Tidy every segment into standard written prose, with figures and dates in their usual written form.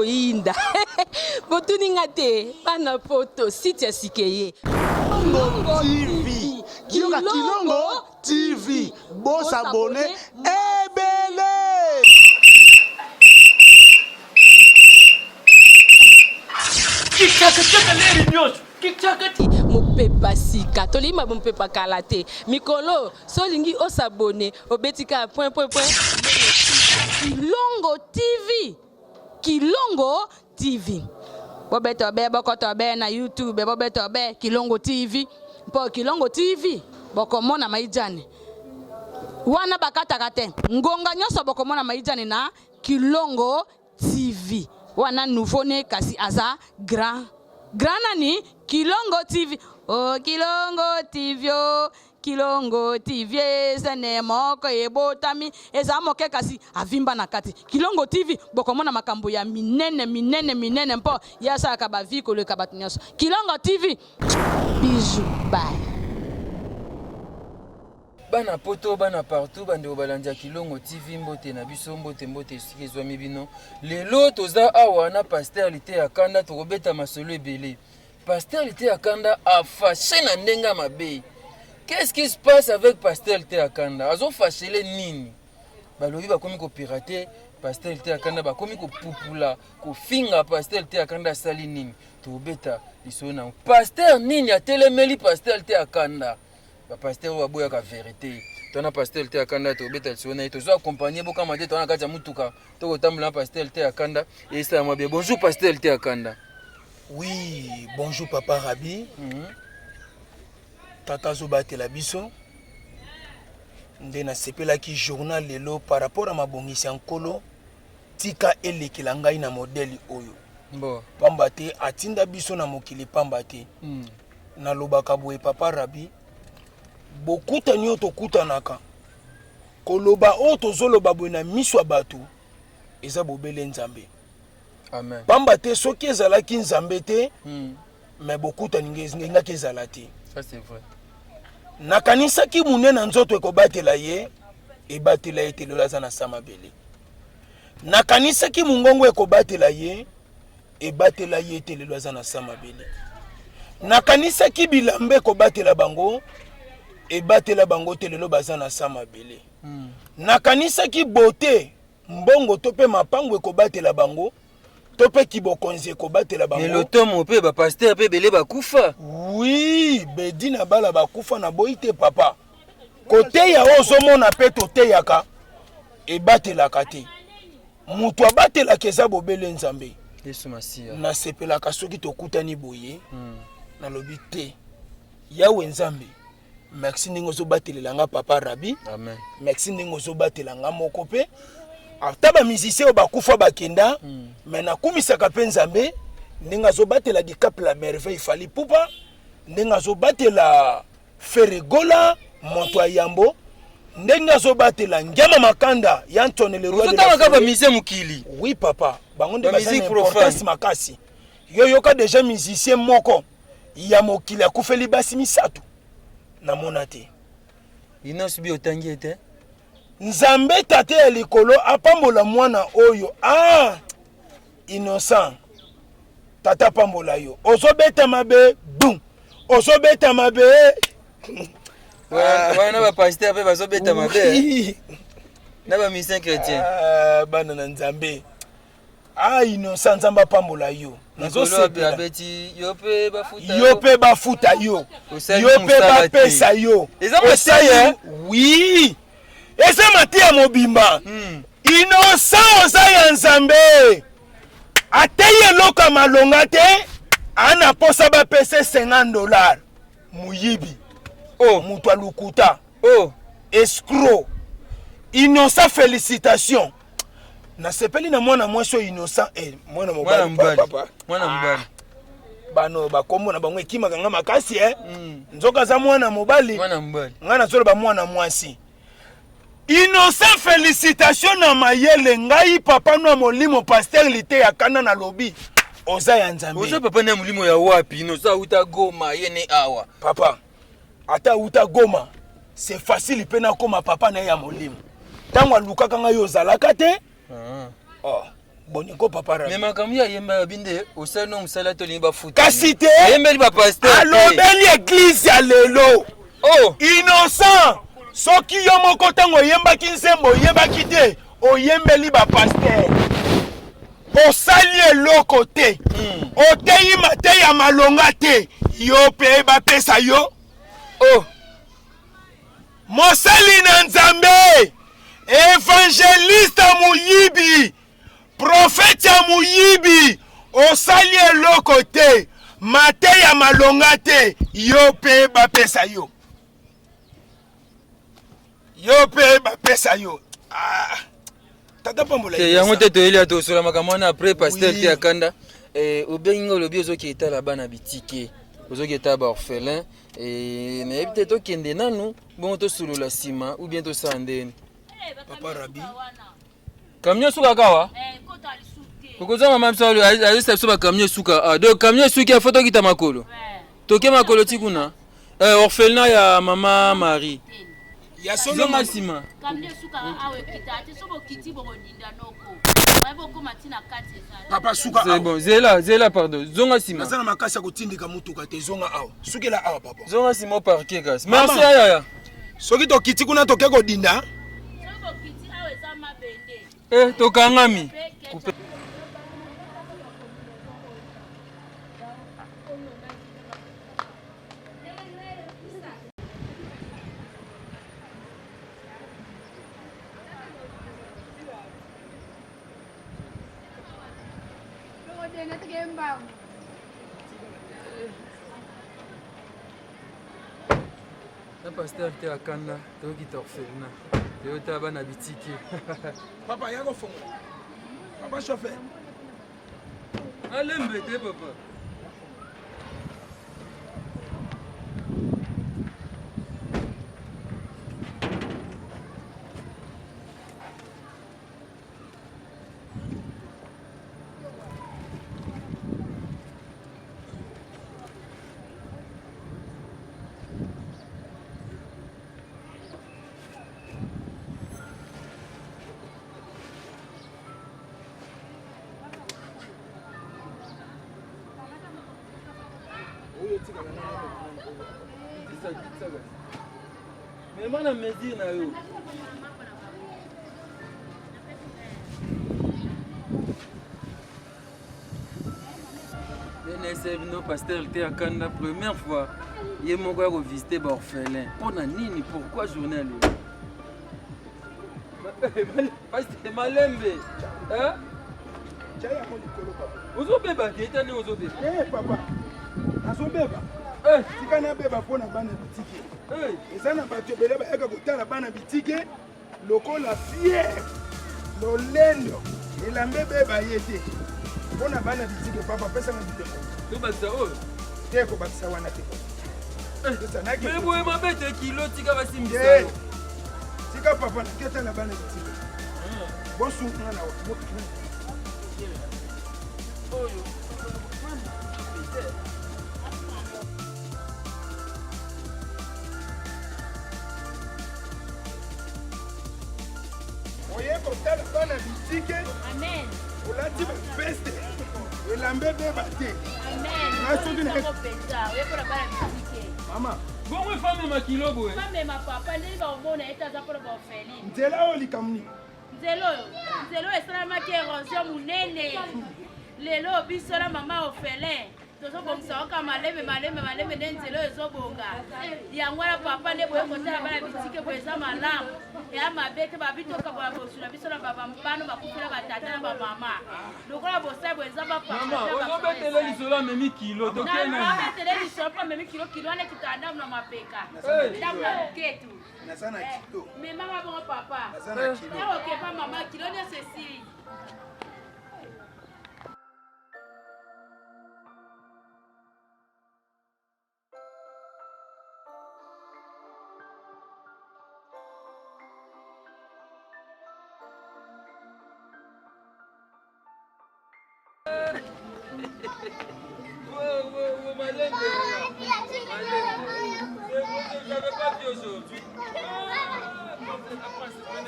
Ekoyinda. Botuni nga te, bana poto, site ya sika eye. Kilongo TV. Yoka Kilongo TV. Bo s'abonner ebele. Kichaka leri nyonso. Kichaka Mopepa sika, tolingi ba mopepa kala te. Mikolo, so olingi o s'abonner, obeti kaka point point point. Kilongo TV. Kilongo TV. Bobeto be bokoto be na YouTube, bobeto be Kilongo TV. Mpo Kilongo TV bokomona maijani. Wana bakataka te. Ngonga nyonso bokomona maijani na Kilongo TV. Wana nouveau ne kasi aza grand. Grand nani? Kilongo TV. Oh Kilongo TV. Oh. Kilongo TV ezene moko ebotami eza moke kasi avimba na kati. Kilongo TV bokomona makambo ya minene minene minene mpo ye asalaka ba vie koleka bato nyonso. Kilongo TV bisous bye. Bana poto bana partout bandeko balandi ya Kilongo TV mbote na biso mbote mbote esika ezwami bino lelo toza awa na pasteur Liteya Kanda tokobeta masolo ebele Pasteur Liteya Kanda a fâché na ndenge ya mabe. Qu'est-ce qui se passe avec Pasteur Liteya Kanda? Azo fâchele nini? Balobi bakomi ko pirater Pasteur Liteya Kanda, bakomi ko pupula, kofinga Pasteur Liteya Kanda asali nini? Tobeta lisolo na Pasteur nini atelemeli Pasteur Liteya Kanda? Ba pasteur oyo baboyaka verite. Tona Pasteur Liteya Kanda tobeta lisolo na ye, tozo accompagner bokama te, toza na kati ya mutuka, tokotambola na Pasteur Liteya Kanda, esala mwa bien. Bonjour Pasteur Liteya Kanda. Oui, bonjour papa Rabi. Tata azobatela biso nde nasepelaki journal lelo par rapport à mabongisi ya nkolo tika elekela ngai na modèle oyo Bon. pamba te atinda biso na mokili pamba te. Nalobaka boye papa Rabi, bokutani oyo tokutanaka koloba oyo tozoloba boye na miso ya bato eza bobele Nzambe. Amen. Pamba te soki ezalaki Nzambe te, mais bokutani ngaki ezala te. Ça c'est vrai. Nakanisaki monene na nzoto ekobatela ye, ebatela ye te lelo aza na sa mabele. Nakanisaki mongongo ekobatela ye, ebatela ye te lelo aza na sa mabele. Nakanisaki bilamba ekobatela bango, ebatela bango te lelo baza na sa mabele. Nakanisaki beauté mbongo to mpe mapango ekobatela bango to mpe kibokonzi ekobatela bango. Mais lotomo mpe ba pasteur mpe ebele bakufa. Oui, bedi na bala bakufa na boyi te papa. Koteya oyo ozomona mpe toteyaka ebatelaka te. Moto abatelaka eza bobele Nzambe. Yesu Masiya. Nasepelaka soki tokutani boye, nalobi te Yawe Nzambe, merci ndenge ozobatelela nga papa Rabi. Amen. Merci ndenge ozobatela nga moko mpe ata ba musicien oyo bakufa bakenda, mais nakumisaka mpe Nzambe ndenge azobatela Dicap la merveille Fally Ipupa, ndenge azobatela Ferre Gola moto ya yambo, ndenge azobatela Ngiama Makanda ya Antoine le roi de la Ozotanga kaka ba forêt. musicien mokili. Oui papa, bango nde Ba baza na musique profane. importance makasi. Yo yoka déjà musicien moko ya mokili akufeli basi misato, namona te. Innoss'B otangi ye te? Nzambe tata ya likolo apambola mwana oyo. Ah, Innocent, tata apambola yo. Ozobeta mabe, boum. Ozobeta mabe. Wana ba pasteur pe bazobeta mabe. Oui. Na ba musicien chrétien. Ah, bana na Nzambe. Ah, Innocent, Nzambe apambola yo. Nazosepela. Abeti yo pe bafuta yo pe bafuta yo. Osali Yo pe mosala te. bapesa yo. Eza mateya, Osali- Oui. Eza mateya mobimba. Innocent oza ya Nzambe. Ateyi eloko ya malonga te, ana posa bapesa $50. Moyibi. Oh. Moto alukuta. Oh. Escroc. Innocent, félicitations. Nasepeli na mwana mwasi oyo Innocent, eh, mwana mobali, Mwana mobali. papa. Mwana mobali. Bano bakombo na bango ekimaka nga makasi, eh. Nzoka aza mwana mobali. Mwana mobali. Nga nazoloba mwana mwasi. Innocent, félicitations na mayele. Ngai papa no ya molimo pasteur Liteya Kanda nalobi oza ya Nzambe. Oza papa na molimo ya wapi? Innocent auta Goma ye ne awa. Papa, ata auta Goma, c'est facile pe nakoma papa na ye ya molimo. Tango alukaka ngai ozalaka te. Oh, Boniko papa Rabi. Mais makambo ya yemba ya binde osali no mosala to lingi bafuta. Kasi te. Yembeli ba pasteur. Alobeli église ya lelo. Oh. Innocent. Soki yo moko ntango oyembaki nzembo oyebaki te oyembeli ba pasteur. Osali eloko te. Oteyi mateya malonga te. Yo pe bapesa yo. Oh. Mosali na Nzambe, evangeliste moyibi, prophète ya moyibi, osali eloko te, mateya malonga te, yo pe bapesa yo. Yo pe bapesa yo. Ah. Tata pambola. Te yango te toyeli ya tosola makambo wana après pasteur te akanda. Eh, obengi nga olobi ozoki etala bana bitike ozoki etala ba orphelin Eh, nayebi te tokende nanu bongo tosolola nsima ou bien tosala ndeni papa rabi camion esuka kawa okozwa mama biso ayesa biso bacamion esuka ah, donc camion esuki afo tokita makolo toke makolo ti kuna eh, orphelinat ya mama marie ya solo zonga nsima Camion esukaka awa ekitaka te soki bokiti bokodinda noko oye bokoma ti na kati eza te. Papa suka C'est awa. bon, zela zela pardon zonga nsima Naza na makasi ya kotindika motuka te zonga awa. Sukela awa papa. zonga nsima oparke kasi Mama. merci ayaya Soki tokiti kuna toke kodinda. Soki bokiti awa eza mabende eh, tokangami mpe ketchup. Na pasteur te akanda tokokita orphelinat toyota bana bitike. Papa ya kofongola. Papa chauffeur. Alembe te papa. Mema na mesure na yo. Nayebisa bino pasteur te akanda première fois ye moko ya kovisite baorphelin mpo na nini pourquoi journée ya lelo pasteur malembe ozobeba te eta ndenge ozobeba eh, papa nazobeba eh. tika nabeba mpo na bana bitike eh. eza na bato ebele bayaka kotala bana bitike lokola fiere lolendo elamba ebeba ye te mpo na bana bitike papa pesanga biteko tobakisa oyo te kobakisa wana te eh, boye mabe te kilo tika basimbisa yo tika papa naketala bana bitike ah. bosunga na oyo Oye kotala bana bitike. Amen. Olati ba veste. Elamba ebeba te. Amen. Nga soki na oye mpona bana bitike. Mama. Bongo efamema kilo boye. Famema papa ndenge bakomona ete aza mpona baorpheline. Nzela oyo likambo nini? Nzela oyo, nzela oyo esalamaki erosion monene. Lelo biso na mama orphelin tozobongisa kaka malembe malembe malembe nde nzela oyo ezobonga yango wana papa nde boye kotala bana bitike boye eza malamu eya mabe te babi tokabola bosula biso na bana bakufela batata na bamama lokola bosali boye eza bapapazobetele lisolo amemi kilo tokobetele lisolo mpo amemi kilo kilo wana ekitaka ndambo na mapeka ndambo na loketu naza na kilo memaka bongo papa naza na kilo nakokepa mama kilo nyonso esili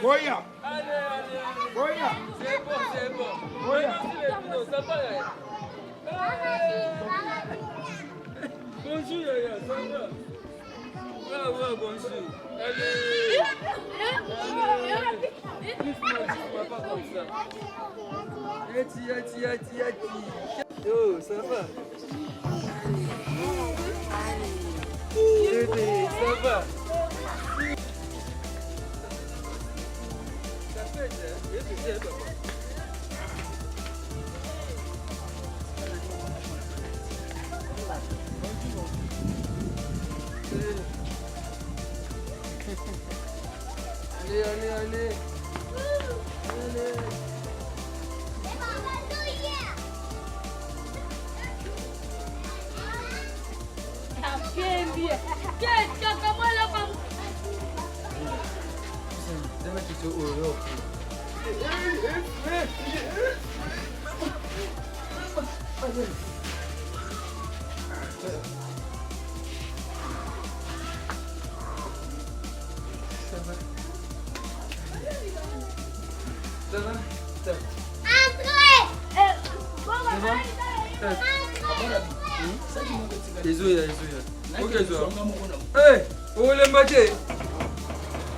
Boya. Allez, allez, allez. C'est bon, c'est bon. Maintenant, ça va, Yaya. Bonjour, Yaya, ça va? Ouais, ouais, bonjour. Allez. Allez. Doucement, doucement, pas comme ça. Yati, yati, yati, yati. Oh, ça va? Bébé, ça va? Ça fait, hein? Bébé, papa. Allez, allez, allez. Allez. Ça va? Ça va? Ça va? Ezoya, ezoya. Okezwa. Eh, olemba te.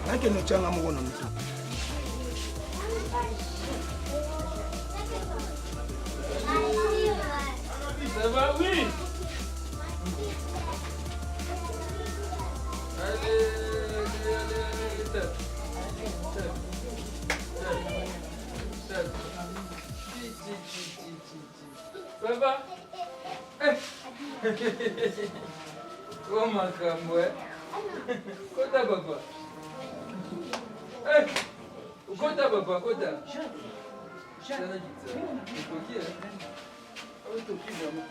Nakende otyanga moko na motu. Ça va? Oui. Allez, allez, allez, allez, tape. Tape. Tape. Tape. Ti, ti, ti, ti, ti, ti. Ça va? Eh. Oh makambo eh. Kota papa. Eh. Kota papa, kota. Sana kita. Okoki eh. Otoki vraiment.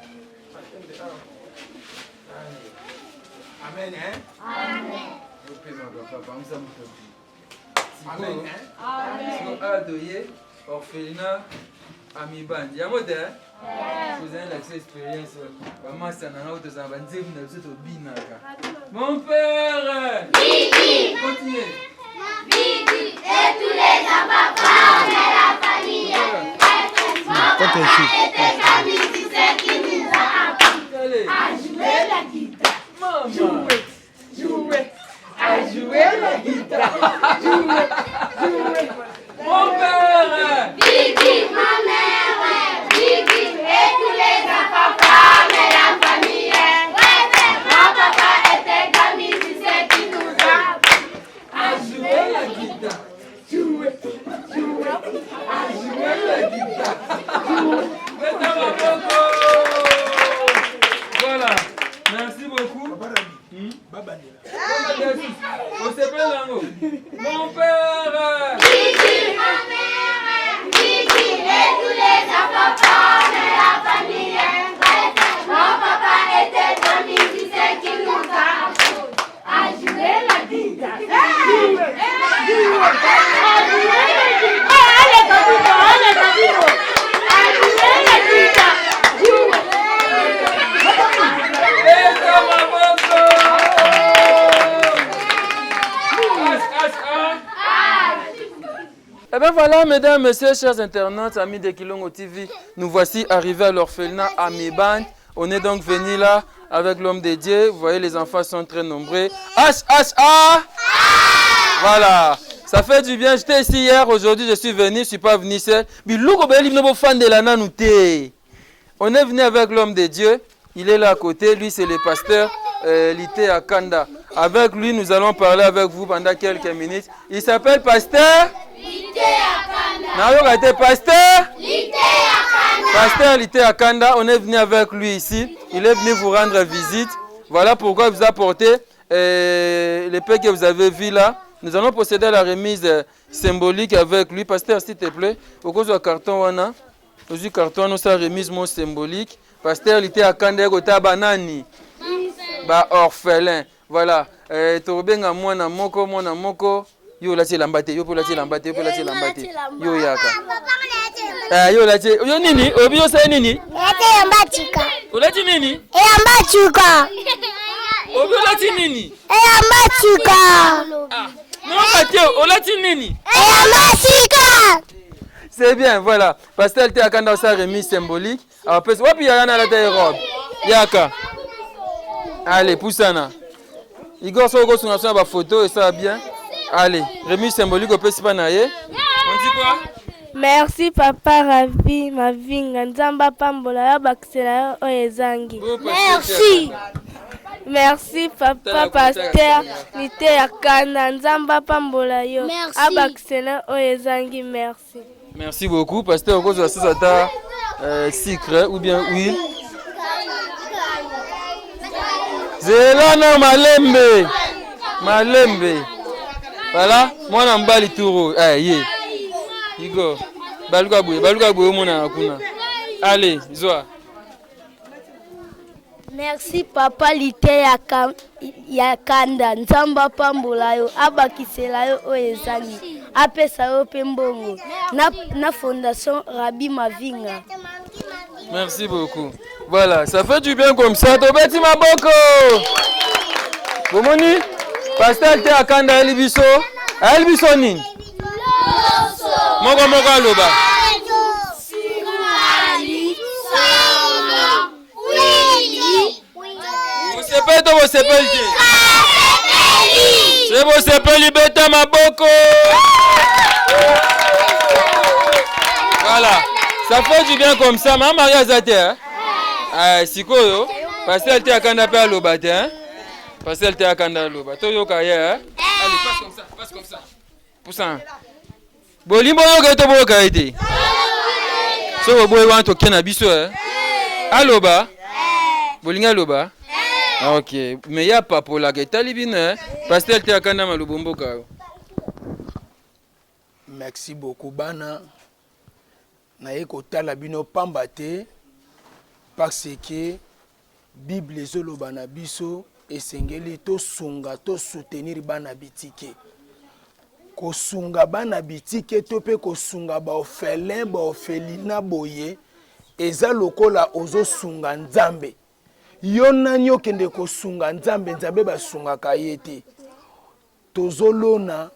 Atembe awa. Allez. Amen, hein? Opema papa, pangusa motoki. Amen, hein? Sikoyo awa toye orphelinat Amibandi yango te tozali na biso expérience bamasa na ngai tozala banzembo na biso tobinaka. Mon père continue. Allez. Maman. Jouer. À jouer la guitare. Jouer. Jouer. Mon père. À jouer la guitare. Jouer. Jouer. À jouer la guitare. Beta maboko. Voilà. Merci beaucoup. Papa Rabi, babandela. Osepeli yango. Mon père. Beta maboko. H, H, A. Eh bien voilà, mesdames, messieurs, chers internautes, amis de Kilongo TV, nous voici arrivés à l'orphelinat Amiban. On est donc venu là avec l'homme de Dieu. Vous voyez, les enfants sont très nombreux. H, H, A. Voilà. Ça fait du bien. J'étais ici hier. Aujourd'hui, je suis venu. Je ne suis pas venu seul. Biloko beli bino bofandela nanu te. On est venu avec l'homme de Dieu. Il est là à côté. Lui, c'est le pasteur Lité Akanda. Avec lui, nous allons parler avec vous pendant quelques minutes. Il s'appelle pasteur Nayoka te pasteur Pasteur Lité Akanda. On est venu avec lui ici. Il est venu vous rendre visite. Voilà pourquoi il vous a porté l'épée que vous avez vue là. Nous allons procéder à la remise symbolique avec lui. Pasteur, s'il te plaît, au cause du carton wana, ozwi carton wana osala remise mo symbolique. Pasteur Lité Akanda ekota banani ba orphelin. Voilà. Tobenga mwana moko mwana moko yo olati elamba te, yo mpe olati elamba te, yo mpe olati elamba te, yo oyaka. Eh, yo olati yo nini? Oyebi yo osali nini? Elamba tika. Olati nini? Elamba tika. Obi olati nini? Elamba tika. Ah. Nayoka te, olati nini? Elamba sika. C'est bien, voilà. Pasteur te akanda osala remise symbolique. Apesi wapi yaya na alata ye robe. Yaka. Allez, pusana. Igor soki okosunga biso na ba photo esala bien. Allez, remise symbolique opesi pa na ye. On dit quoi? Merci papa Ravi Mavinga Nzambe apambola yo abakisela yo oyo ezangi. Merci. Merci papa pasteur Liteya Kanda Nzambe apambola yo abakisela yo oyo ezangi merci. Merci beaucoup pasteur okozwa susu ata euh, sucre ou bien huile. Zela na malembe malembe. Voilà mwana mobali turo eh, ye Igor baluka boye baluka boye omonana kuna. Allez zwa. Merci papa liteya ya kanda nzambe apambola yo abakisela yo oyo ezangi apesa yo mpe mbongo na, na fondation Rabi Mavinga. Merci beaucoup. Voilà, ça fait du bien comme ça. Tobeti maboko. Bomoni? Pasteur te akanda ayeli biso. Ayeli biso nini? Moko moko aloba. Bosepeli to bosepeli te? Se bosepeli beta maboko. Voilà. Ça fait du bien comme ça. Maman Marie aza te hein? Ah, sikoyo pasteur te akanda pe aloba te hein? Pasteur te akanda aloba. Toyoka ye hein? Allez, passe comme ça, passe comme ça. Poussa. Bolingi boyoka ye to boyoka ye te? Soki boboyi wana toke na biso eh. Aloba? Bolingi aloba? Ok, mais ye apapolaka etali bino eh. Pasteur te akanda malobo mboka yo. Merci beaucoup bana. Naye kotala bino pamba te parce que Bible ezoloba na biso esengeli tosunga to soutenir bana bitike. Kosunga bana bitike to pe kosunga ba orphelin ba orphelinat boye eza lokola ozosunga Nzambe. Yo nani okende kosunga Nzambe? Nzambe basungaka ye te. Tozolona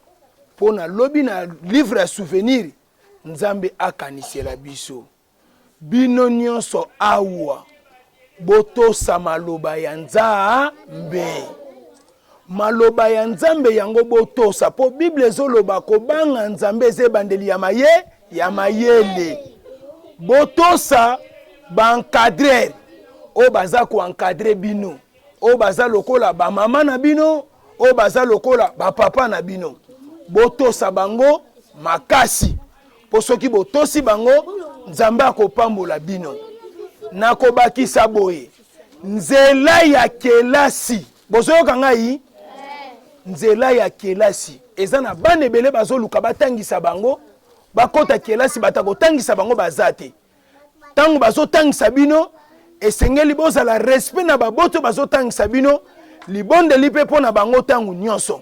mpo na lobi na livre ya souvenir Nzambe akanisela biso. Bino nionso awa botosa maloba ya Nzambe. Maloba ya Nzambe yango botosa po Bible ezoloba kobanga Nzambe eza ebandeli ya maye ya mayele. Botosa ba encadreur oyo baza ko encadrer bino, oyo baza lokola ba mama na bino, oyo baza lokola ba papa na bino. Botosa bango makasi. Mpo soki botosi bango, Nzambe akopambola bino. Nakobakisa boye, nzela ya kelasi, bozoyoka ngai? Nzela ya kelasi eza na bana ebele bazoluka batangisa bango, bakota kelasi, bato ya kotangisa bango baza te. Ntango bazotangisa bino, esengeli bozala respect na baboti oyo bazotangisa bino, libondeli mpe mpo na bango ntango nyonso.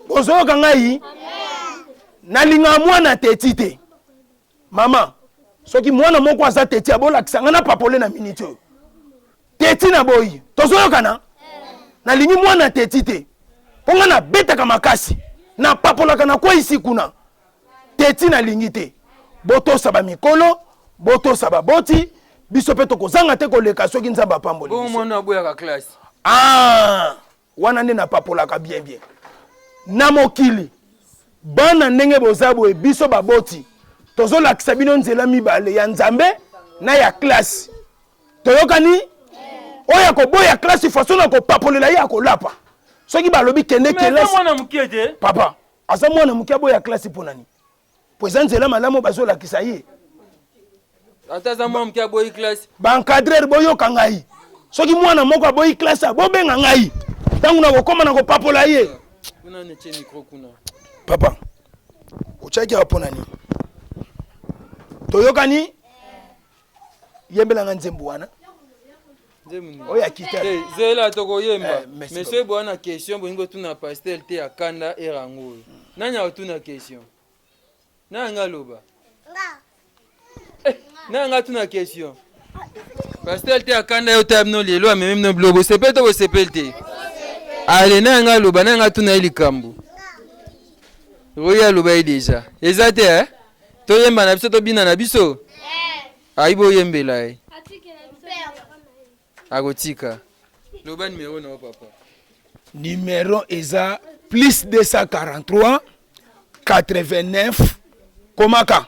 Bozoyoka ngai? Nalingaka mwana teti te. Mama, soki mwana moko aza teti, abolakisa ngai na papole na miniti oyo. Teti na boyi. Tozoyokana? Nalingi mwana teti te. Mpo ngai nabetaka makasi. Napapolaka na kweyisi kuna. Teti nalingi te. Botosa ba mikolo, botosa baboti, biso mpe tokozanga te koleka soki Nzambe apamboli biso. Bongo mwana aboyaka classe. Ah! Wana nde napapolaka bien bien. Na mokili, bana ndenge boza boye, biso baboti tozolakisa bino nzela mibale ya Nzambe na ya classe. Toyokani? Oyo akoboya classe façon na kopapolela ye akolapa. Soki balobi kende kelasi. Mwana moke te. Papa, aza mwana moke aboya classe mpo na nini? Po eza nzela malamu bazolakisa ye. Ata aza mwana moke aboyi classe. Ba encadreur boyoka ngai. Soki mwana moko aboyi classe bobenga ngai. Ntango nakokoma nakopapola ye. Kuna netie micro kuna. Papa, otiaki awa mpo na nini? Toyokani? Yembela nga nzembo wana. Oyo ya kita. Te, zela tokoyemba. Eh, Mais soki boya na question bolingi kotuna pasteur te ya kanda era yango oyo. Nani akotuna question? Nani anga aloba? Eh, nani anga atuna question? Pasteur te ya kanda yo taya bino lelo amemi bino biloko bosepeli to bosepeli te? Ale nani anga aloba? Nani anga atuna ye likambo? Roye aloba ye deja. Eza te eh? Toyemba na biso tobina na biso? Ayi boyembela ye. Akotika. Loba numero na yo papa. Numero eza plus 243 89 komaka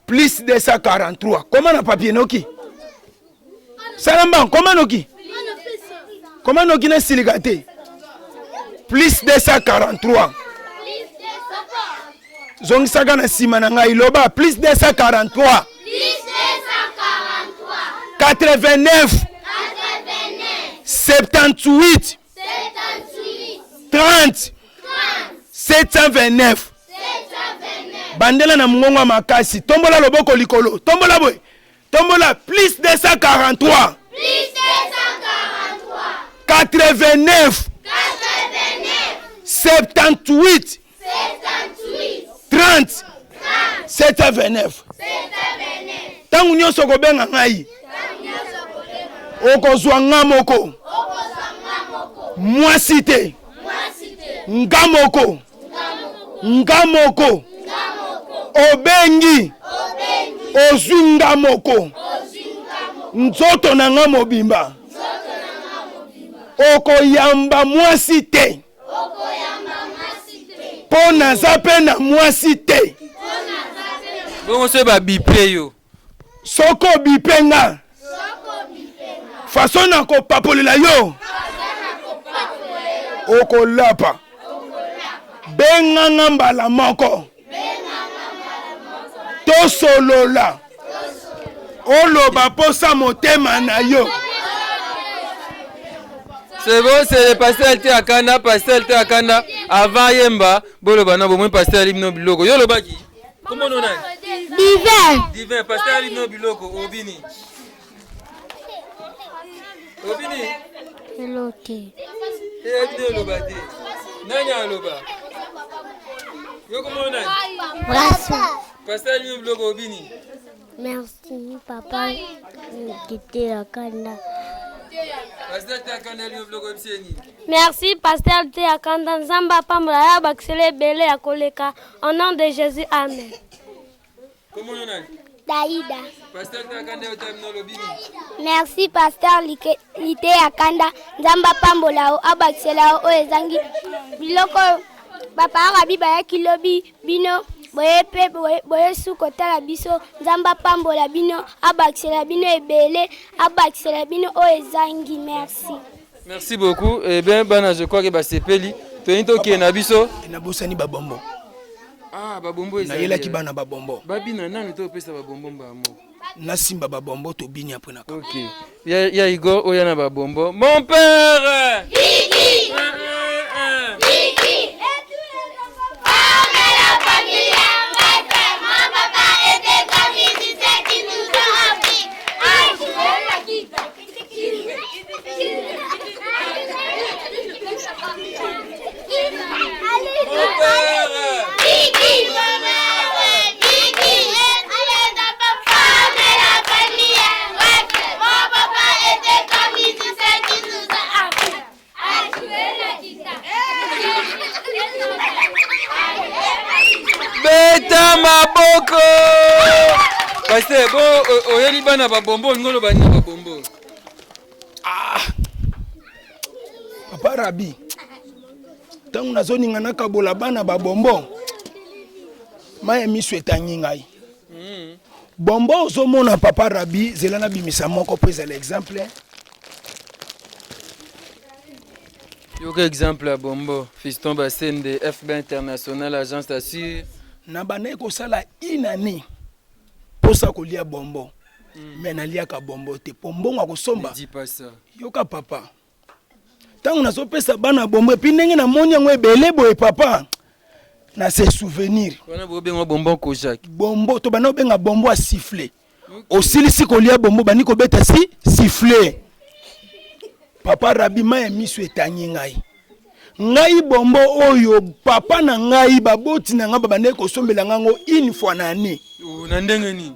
plus 243 koma na papier noki sala mbango koma noki koma noki nasilika te plus 243 zongisaka na nsima na ngai loba plus 243 89 78 30 729 bandela na mongongo ya makasi tombola loboko likolo tombola boye tombola plus 243 89 78 30 729 ntango nyonso okobenga ngai okozwa nga moko mwasi te nga moko nga moko obengi ozwi nga moko nzoto na nga mobimba okoyamba mwasi te mpo naza mpe na mwasi te. Bongo soki babipe yo? Soki obipe nga, façon na kopapolela yo okolapa. Benga nga mbala moko tosolola, oloba posa motema na yo. C'est bon, c'est le pasteur te akanda, pasteur te akanda. Avant yemba, boloba na bomoi pasteur alibino biloko. Yo lobaki. Comment on a? Divin. Divin, pasteur alibino biloko obini. Obini. Hello te. Eh abino oloba te. Nani aloba? Yo comment on a? Brasa. Pasteur alibino biloko obini. Merci papa Liteya Kanda. Merci pasteur Liteya Kanda Nzambe apambola yo abakisela ebele ya koleka au nom de Jésus amen. Daïda. Merci pasteur Liteya Kanda Nzambe apambola yo abakisela yo oyo ezangi biloko ba parents bayaki lobi bino boye mpe boye su kotala biso nzambe apambola bino abakisela bino ebele abakisela bino oyo ezangi merci. Merci beaucoup. Eh bien, bana, je crois que basepeli. Toyini tokende na biso. Nabosani babombo. Ah, babombo ezali. Nayelaki bana babombo. Babina nanu to opesa babombo mbala moko. Nasimba babombo tobini après na. Ok. Ya, ya Igor oya na babombo. Mon père! Gigi! Gigi! Beta maboko! Pasteur, bo oyeli bana ba bombo, olingi oloba nini na ba bombo? Ah! Papa Rabi, ntango nazoninga nakabola bana ba bombo, mai ya miso etangi ngai. Bombo ozomona papa Rabi, zela nabimisa moko mpo ezala exemple. Yoka exemple ya bombo, Fiston Basende, FB International, agence assure. Na bandaki kosala une année mposa kolia bombo. Mais naliaka bombo te mpo mbongo ya kosomba. Ne dis pas ça. Yoka papa, ntango nazopesa bana bombo epuis ndenge namoni yango ebele boye papa, na se souvenir. Wana bobenga bonbon Kojak. Bombo to banda obenga bombo ya sifflet. Osilisi kolia bombo bandi kobeta si sifflet. Papa Rabi mai ya miso etangi ngai. Ngai bombo oyo papa na ngai baboti na ngai babandaki kosombela ngai yango une fois na année. Oh, na ndenge nini?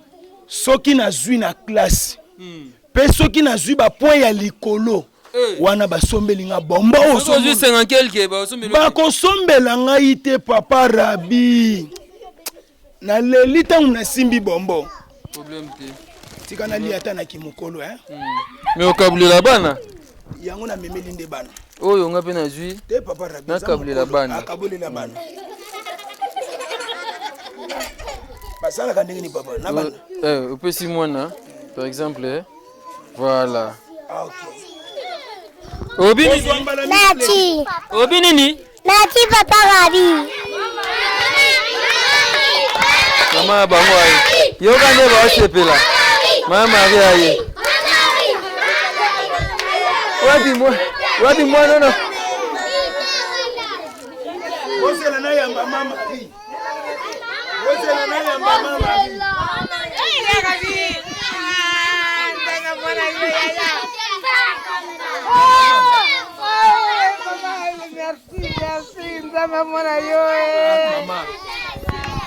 Soki nazwi na classe mpe soki nazwi ba point ya likolo. Eh. Wana basombeli nga bombo. Ozwi 50 quelque basombeli. Bakosombela ngai te papa Rabi. Naleli ntango nasimbi bombo. Problème te. Tika nalia ata na kimokolo hein. Mais okabulela bana? Yango namemeli nde bana. Oyo nga mpe nazwi. Te papa Rabi. Nakabulela bana. Akabulela bana. Basalaka ndenge ni papa na bana. Eh, opesi mwana par exemple eh. Voilà. Ah, ok. Obi nini? Merci. Obi nini? Merci papa Rabi. Mama ya bango aye. Yoka nde baosepela. Mama Marie aye. Wapi mwa? Wapi mwana no? Bozela na yamba mama Marie. Bozela na yamba mama Marie.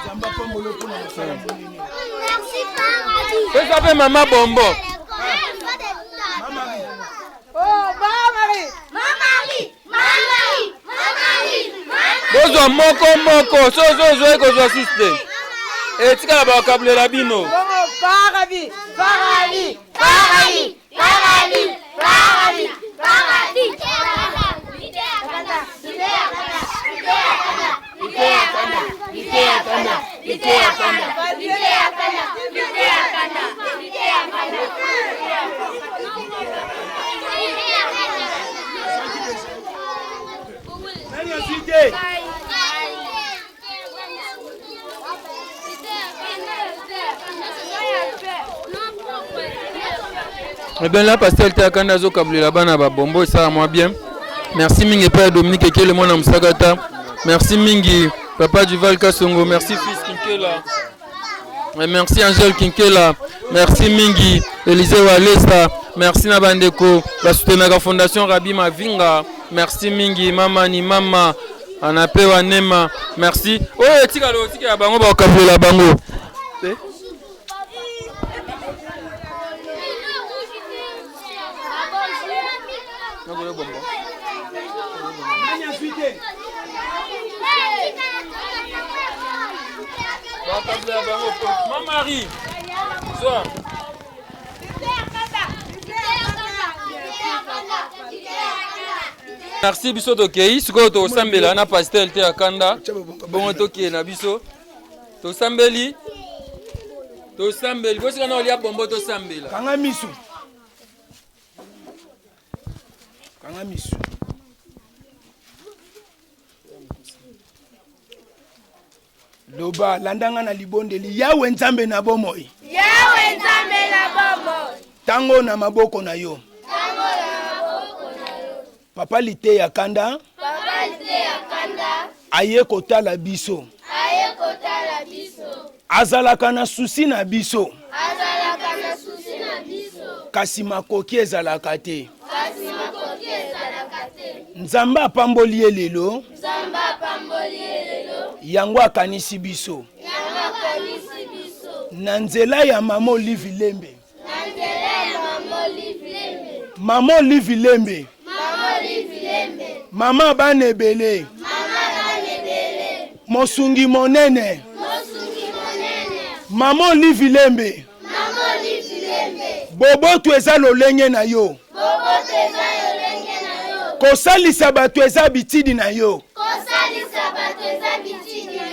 Nzambe apambola yo mpona mosala monene. Pesa mpe mama bombo. Bozwa moko moko, soki ozwa ekozwa susu te. Etikala bakabulela bino. Nani azwi te? Eh bien là, pasteur Takanda azokabulela bana ba bombo esala mwa bien. Merci mingi epai ya Dominique Ekele mwana Musakata. Merci mingi papa Duval Kasongo, merci fils Kinkela. Et merci Angèle Kinkela, merci mingi Élisée Walesa, merci na bandeko basoutenaka Fondation Rabi Mavinga, merci mingi mama ni mama anape wa nema, merci. Oyo etikala otikela bango bakabulela bango. Eh? Nani azwi te? Maman Marie, zwa. Merci biso tokei sikoyo tokosambela na pasteur te ya kanda bongo tokei na biso tosambeli tosambeli bosika na olia bombo tosambela Kanga misu. Kanga misu. Loba landa nga na libondeli Yawe Nzambe na bomoi. Yawe Nzambe na bomoi. Tango na maboko na yo. Papa Liteya Kanda. Papa Liteya Kanda. Aye kotala biso. Aye kotala biso. Azalaka na susi na biso. Azalaka na susi na biso. Kasi makoki ezalaka te. Kasi makoki ezalaka te. Nzambe apamboli ye lelo. Nzambe apamboli ye lelo. Yango akanisi biso. Yango akanisi biso. Na nzela ya mama Olive Lembe. Na nzela ya mama Olive Lembe. Mama Olive Lembe. Mama Olive Lembe. Mama bana ebele. Mama bana ebele. Mosungi monene. Mosungi monene. Mama Olive Lembe. Mama Olive Lembe. Boboto eza lolenge na yo. Boboto eza lolenge na yo. Kosalisa bato eza bitidi na yo. Kosalisa bato eza bitidi na yo.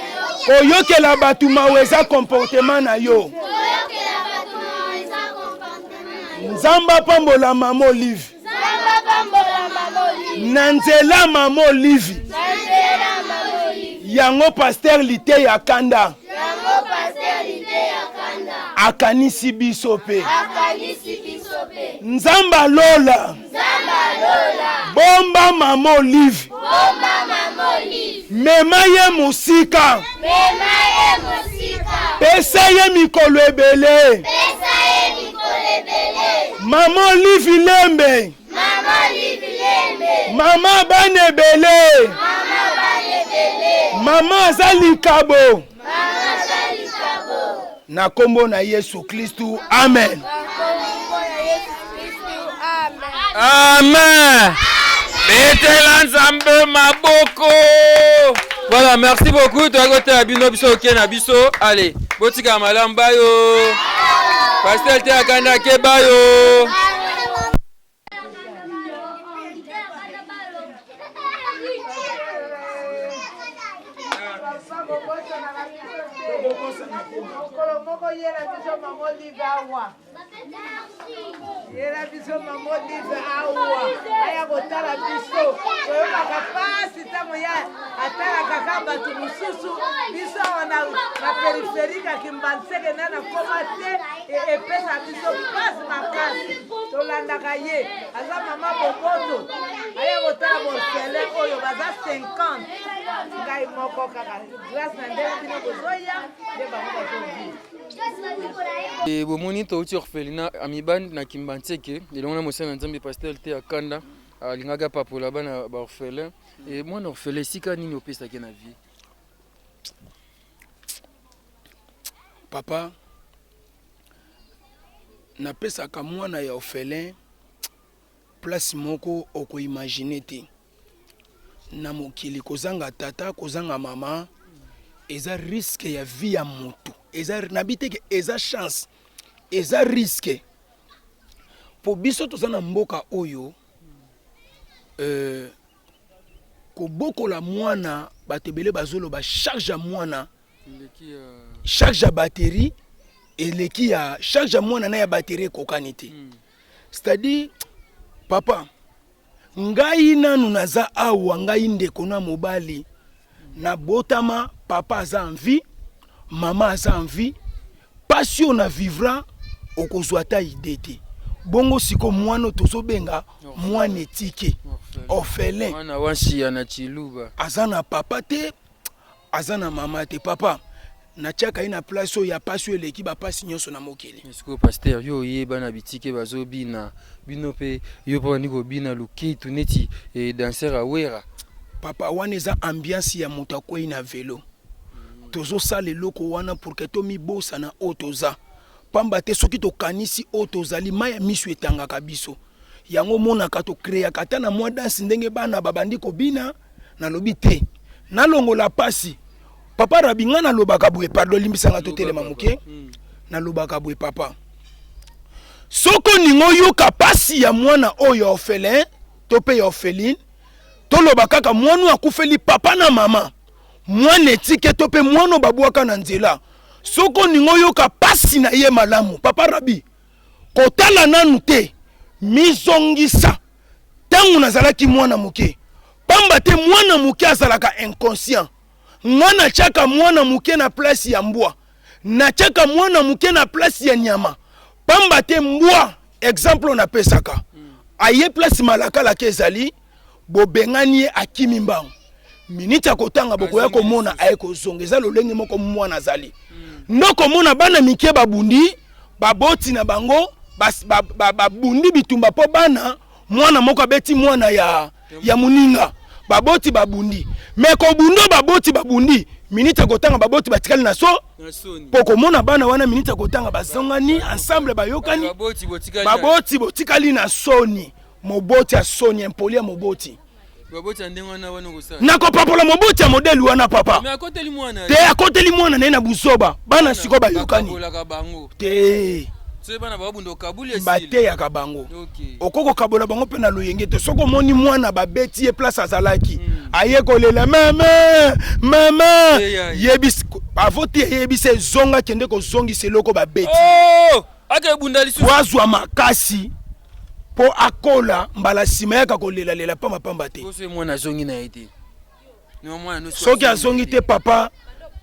Koyokela bato mawa eza comportement na yo. Koyokela bato mawa eza comportement na yo. Nzambe apambola mama Olive. Nzambe apambola mama Olive. Na nzela mama Olive. Na nzela mama Olive. Yango pasteur Liteya Kanda. Yango pasteur Liteya Kanda. Akanisi biso pe. Akanisi biso pe. Nzambe alola. Nzambe alola. Bomba mama Olive. Bomba mama Olive. Mema ye mosika. Mema ye mosika. Pesa ye mikolo ebele. Pesa ye mikolo ebele. Mama Olive Lembe. Mama Olive Lembe. Mama bana ebele. Mama bana ebele. Mama aza likabo. Mama aza likabo. Na kombo na Yesu Kristu, amen. Na kombo na Yesu Kristu, amen. Amen. Betela Nzambe maboko. Voilà, merci beaucoup. Toyaki kotala bino biso oke na biso. Allez, botika malamu bayo. Pasteur te akanda ke bayo. Mokolo moko yela biso mama Olive awa. Yela biso mama Olive awa aya kotala biso. Toyokaka pasi ntango ya atalaka kaka bato mosusu, biso awa na, na periferike ya Kimbanseke na nakoma te, e, epesa biso pasi makasi. Tolandaka ye, aza mama boboto, aya kotala borfele oyo baza 50 ngai moko kaka grâce na ndenge bino bozoya nde bango bazovivre. E, bomoni touti orphelinat Amiban na Kimbanseke elongo na mosali na Nzambe pasteur te akanda alingaki apapola bana ba orphelin. E, mwana orphelin esika nini opesaki na vie? Papa, napesaka mwana ya orphelin place moko oko imaginer te. Na mokili kozanga tata, kozanga mama eza risque ya vie ya mutu. Eza nabi te ke eza chance, eza risque. Po biso toza na mboka oyo euh, kobokola mwana bato ebele bazoloba charge ya mwana charge ya batterie eleki ya charge ya mwana na ya batterie ekokani te. C'est-à-dire papa ngai nanu naza awa ngai ndeko na mobali nabotama papa aza en vie mama aza en vie pasi oyo na vivra okozwa ata idee te bongo siko mwana tozobenga mwana etike orphelin mwana wanshia na chiluba aza na papa te aza na mama te papa natiaka ye na place oyo ya pasi oyo eleki bapasi nyonso na mokili. Sikoyo pasteur yo oye bana bitike bazobina bino pe yo pe obandi kobina luketu neti eh, danseur ya wera. Papa wana eza ambiance ya moto akwei na velo tozosala eloko wana pour que tomibosana oyo toza pamba te soki tokanisi oyo tozali mai ya miso etangaka biso yango omonaka to creaka ata na mwa danse ndenge bana babandi kobina nalobi te nalongola pasi papa rabi ngai nalobaka boye pardon limbisa ngai totelema moke hmm. nalobaka boye papa soki oninga oyoka pasi ya mwana oyo ya orphelin to mpe ya orpheline toloba kaka mwana oyo akufeli papa na mama mwana etike to mpe mwana oyo babwaka na nzela soki oninga oyoka pasi na ye malamu papa rabi Kotala nanu te, mizongisa tango nazalaki mwana moke, pamba te mwana moke azalaka inconscient. Nga natiaka mwana moke na place ya mbwa, natiaka mwana moke na place ya nyama, pamba te mbwa, exemple oyo napesaka, aye place malakalaka ezali, bobengani ye akimi mbangu miniti ya kotanga bokoya komona aye kozonga eza lolenge moko mwana azali ndokomona bana mike babundi baboti na bango babundi ba, ba, bitumba mpo bana mwana moko abeti mwana ya, ya moninga baboti babundi me kobundo baboti babundi miniti ya kotanga baboti batikali na so mpo komona bana wana miniti ya kotanga bazongani ensemble bayokani baboti botikali na soni Moboti ya soni, impoli ya moboti. Baboti ya ndenge wana wana okosala. Nakopapola moboti ya modeli wana papa. Mais akoteli mwana. Te akoteli mwana na ye na buzoba. Bana sikoyo bayokani. Bakabolaka bango. Te. Soki bana babunda okabuli esili. Bateyaka bango. Okay. Okoki kokabola bango mpe na loyenge te. Soki omoni mwana babeti ye place azalaki. Mm. Aye kolela mama mama. Yebisi avoti eyebisa ezonga kende kozongisa eloko babeti. Oh! Akebunda lisusu. Po azwa makasi po akola mbala sima yaka kolelalela pamba pamba te. Soki mwana azongi na ye te. Soki azongi te papa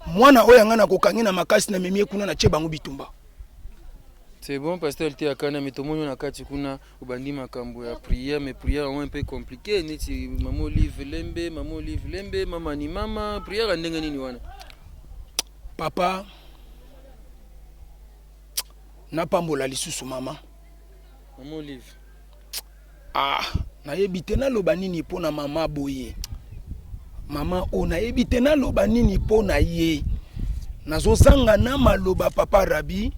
mwana oyo yanga nakokangi na makasi na memi ye kuna na tie bango bitumba. C'est bon pasteur te akana mais tomoni na kati kuna obandi makambo ya prière mais prière yango un peu compliqué neti mama Olive Lembe mama Olive Lembe mama ni mama prière ya ndenge nini wana papa napambola lisusu mama mama Olive ah nayebi te naloba nini mpo na mama boye mama oyo nayebi te naloba nini mpo na ye nazozanga na maloba papa rabi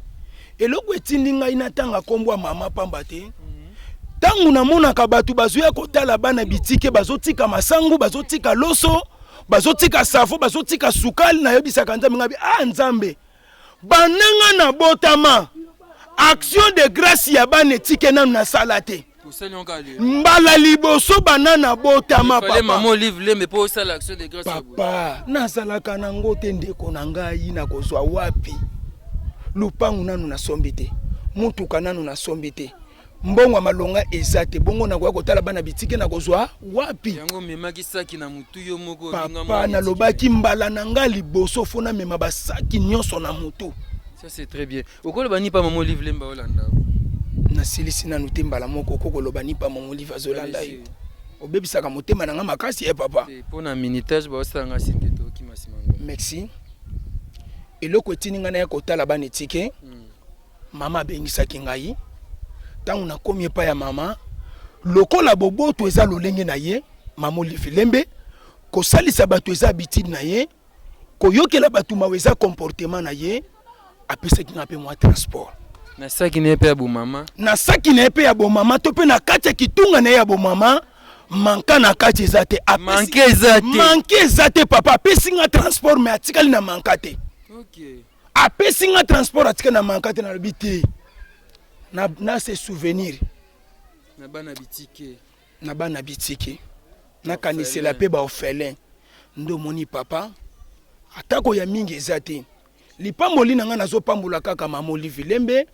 eloko etindi ngai natanga nkombo ya mama pamba te mhm. Ntango namonaka bato bazoya kotala bana bitike, bazotika masangu, bazotika loso, bazotika safo, bazotika sukali, nayebisaka Nzambe ngai, ah Nzambe, banda nga nabotama action de grâce ya bana etike nanu nasala te. Mbala liboso banda nabotama papa. Maman Olive Lembe po osala action de grâce. Papa, nazalaka nango te ndeko na ngai, nakozwa wapi? Lupangu nanu nasombi te, mutuka nanu nasombi te, mbongo ya malonga eza te, bongo nakoya kotala bana bitike nakozwa wapi? Yango omemaki saki na mutu yo moko. Papa, nalobaki mbala na ngai liboso fo namema basaki nyonso na mutu. Ça c'est très bien. Okoloba ni pa Maman Olive Lemba olanda. Nasilisi nanu te mbala moko okokoloba ni pa Maman Olive azolanda yo. Obebisaka motema na ngai makasi eh papa. Mpo na minutage baosala ngai sinte tokima nsima. Merci. Eloko etindi ngai naya kotala bana etike. Mama abengisaki ngai. Ntango nakomi epai ya mama, lokola boboto eza lolenge na ye, Mama Olive Lembe, kosalisa bato eza habitude na ye, koyokela bato mawa eza comportement na ye, apesaki ngai mpe mwa transport. Na saki na ye mpe ya bomama. Na saki na ye mpe ya bomama to mpe na kati ya kitunga na ye ya bomama, manka na kati eza te. Manke eza te. Manke eza te papa, apesi nga transport mais atikali na manka te. Okay. Apesi nga transport atikali na manka te, nalobi te. Na, na se souvenir. Na bana bitike. Na bana bitike. Nakanisela mpe ba orphelin. Nde omoni papa, atako ya mingi eza te. Lipamboli na nga nazopambola kaka mama Olive Lembe,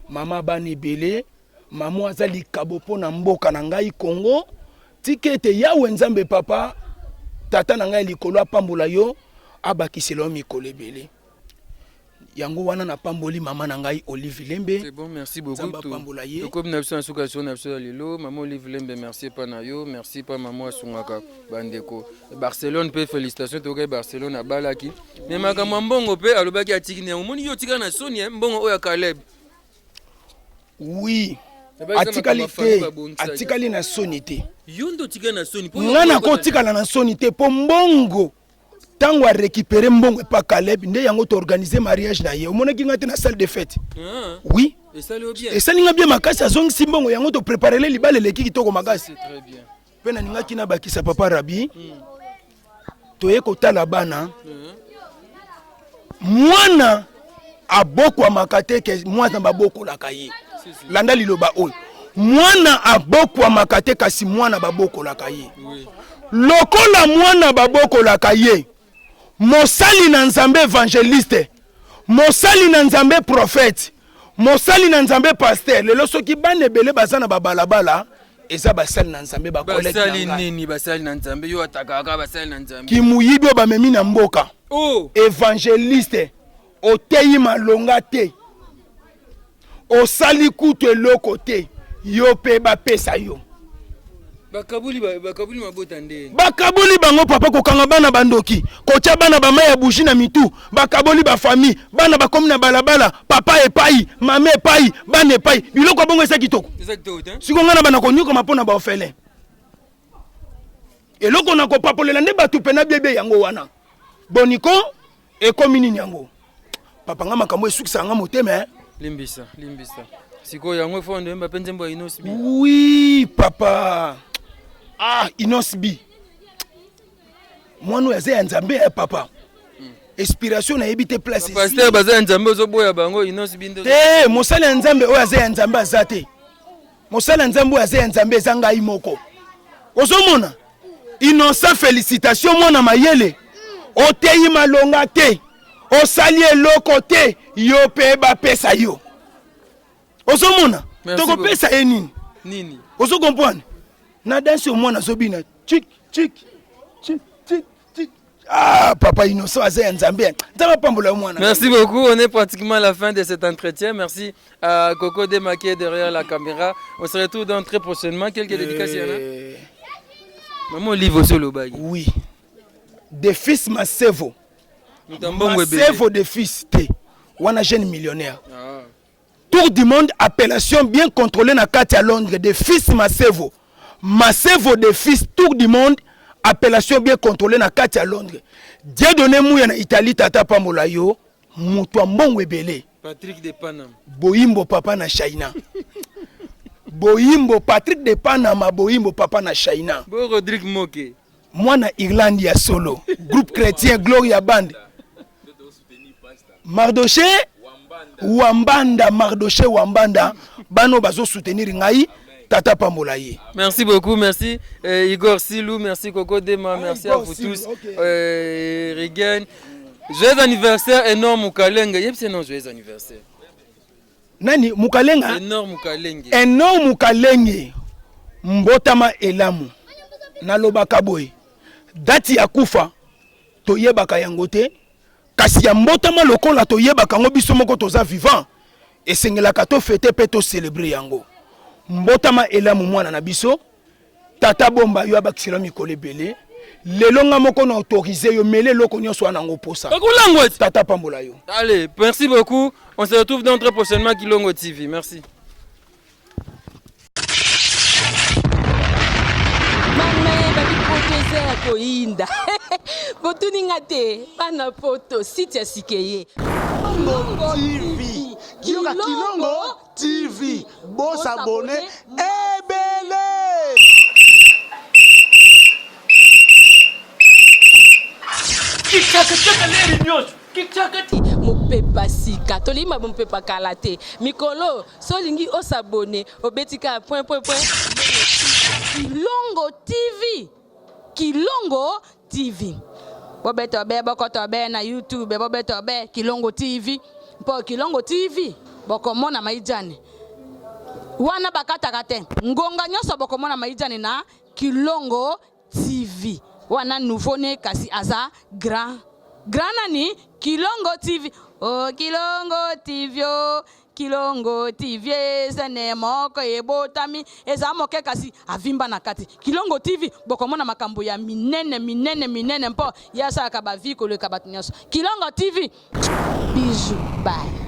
mama bana ebele, mama aza likabo mpo na mboka na ngai Congo. Tika ete Yawe Nzambe papa, tata na ngai ya likolo apambola yo, abakisela yo mikolo ebele. Yango wana napamboli mama na ngai Olive Lembe. C'est bon, merci beaucoup. Nzambe apambola ye. Tokomi na biso na suka ya na biso ya lelo. Mama Olive Lembe, merci epa na yo. Merci pa mama asungaka bandeko. Barcelone pe félicitations tokoki Barcelone abalaki. Mais makambo ya mbongo pe alobaki atiki na yango. Omoni yo otika na soni eh, mbongo oyo ya Caleb. Oui. Atikali te, atikali na soni te. Yo nde otikali na soni. Nga nakotikala na soni te po mbongo ntango a récupérer mbongo epa Caleb nde yango to organiser mariage na ye. Omonaki nga te na salle de fête. Ah. Oui. Esali Esali nga bien makasi, azongisi mbongo yango to préparer le libala eleki kitoko makasi. Très bien. Pe nalingaki nabakisa papa Rabi. Toye kotala bana. Mwana abokwamaka te ke mwana babokolaka ye. Landa liloba oyo. Mwana abokwamaka te kasi mwana babokolaka ye. Lokola mwana babokolaka ye, mosali na Nzambe evangeliste, mosali na Nzambe prophète, mosali na Nzambe pasteur, lelo soki bana ebele baza na babalabala eza basali na Nzambe ba collègue na Basali ngai. nini? Basali na Nzambe yo atakaka basali na Nzambe. Kimuyibi oyo bamemi na mboka. Oh. Evangeliste oteyi malonga te, osali kutu eloko te, yo pe bapesa yo. Bakaboli bakaboli mabota nde. Bakaboli bango papa, kokanga bana bandoki, kotia bana ba mai ya bougie na mitu, bakaboli ba famille, bana bakomi na balabala, papa epai, mama epai, bana epai, biloko ya bongo eza kitoko. Eza kitoko te. Siko nga na bana konyokama mpo na ba orphelin. Eloko na kopapolela nde bato pena biebe yango wana. Boniko ekomi nini yango? Papa nga makambo esukisaka nga motema eh. Limbisa, limbisa. Sikoyo yango ifo ndoyemba mpe nzembo ya Innoss'B. Oui papa. Ah Innoss'B. Mwana oyo aza ya Nzambe eh papa. Inspiration nayebi te place. Pasteur baza ya Nzambe ozoboya bango Innoss'B nde. Te, mosali ya Nzambe oyo aza ya Nzambe aza te. Mosali ya Nzambe oyo aza ya Nzambe eza ngai moko. Ozomona? Innocent félicitation mwana mayele. Oteyi malonga te. Osali eloko te, yo pe bapesa yo. Ozomona? Tokopesa ye nini? Nini? Ozo comprendre? Na danse oyo mwana azobina chik chik chik chik chik. Ah, papa Innocent aza ya Nzambe. Nzambe apambola yo mwana. Merci beaucoup, on est pratiquement à la fin de cet entretien. Merci à Coco Dema qui est derrière la caméra. On se retrouve donc très prochainement. Quelques dédicaces, il y en a? Maman Olive aussi olobaki. Oui. De fils Masevo. Mbongo ebele. Masevo de fils te. Wana jeune millionnaire. Ah. Tour du monde, appellation bien contrôlée na kati ya Londres, de fils Masevo. Masevo de fils, tour du monde, appellation bien contrôlée na kati ya Londres. Dieudonné Mouya na Italie, tata pambola yo, moto ya mbongo ebele. Patrick de Panam. Boyimbo papa na China. Boyimbo Patrick de Panama Boyimbo papa na Shaina. Bo Rodrigue Moke. Mwana Irlande ya solo. Groupe chrétien Gloria Band. Mardoché Wambanda Mardoché Wambanda bano bazo soutenir ngai tata pambola ye. Merci beaucoup, merci euh, Igor Silou, merci Coco Dema, ah, merci Igor à vous Silou, tous. Okay. Euh, Regan. Joyeux anniversaire énorme Mukalenge. Yebise non joyeux anniversaire. Nani Mukalenga? Énorme Mukalenge. Énorme Mukalenge. Mbotama elamu. Nalobaka boye. Dati ya kufa toyebaka yango te kasi ya mbotama lokola toyebaka yango biso moko toza vivant esengelaka tofete mpe tocelebre yango. Mbotama elamu mwana na biso Tata bomba yo abakisela mikolo ebele lelo nga moko na autorise yo mele eloko nyonso wana yango posa tata pambola yo. Allez, merci beaucoup. On se retrouve dans très prochainement Kilongo TV. Merci. Mame babi poto eza ya koyinda botuni nga te bana poto site ya sikeye Kilongo TV. Kilongo TV bo s'abonner ebele. Kichaka leri nyonso kichaka mopepa sika tolingi ma mopepa kala te mikolo so olingi osabone obeti kaka point point point Kilongo TV Kilongo TV bobeta be bokoto be na YouTube bobeta be Kilongo TV mpo Kilongo TV bokomona maijani wana bakataka te ngonga nyonso bokomona maijani na Kilongo TV wana nouveau ne kasi aza grand grand nani Kilongo TV oh Kilongo TV oh Kilongo TV eza moko ebotami eza moke kasi avimba na kati. Kilongo TV bokomona makambo ya minene minene minene mpo ye asalaka ba vie koleka bato nyonso. Kilongo TV bisous bye.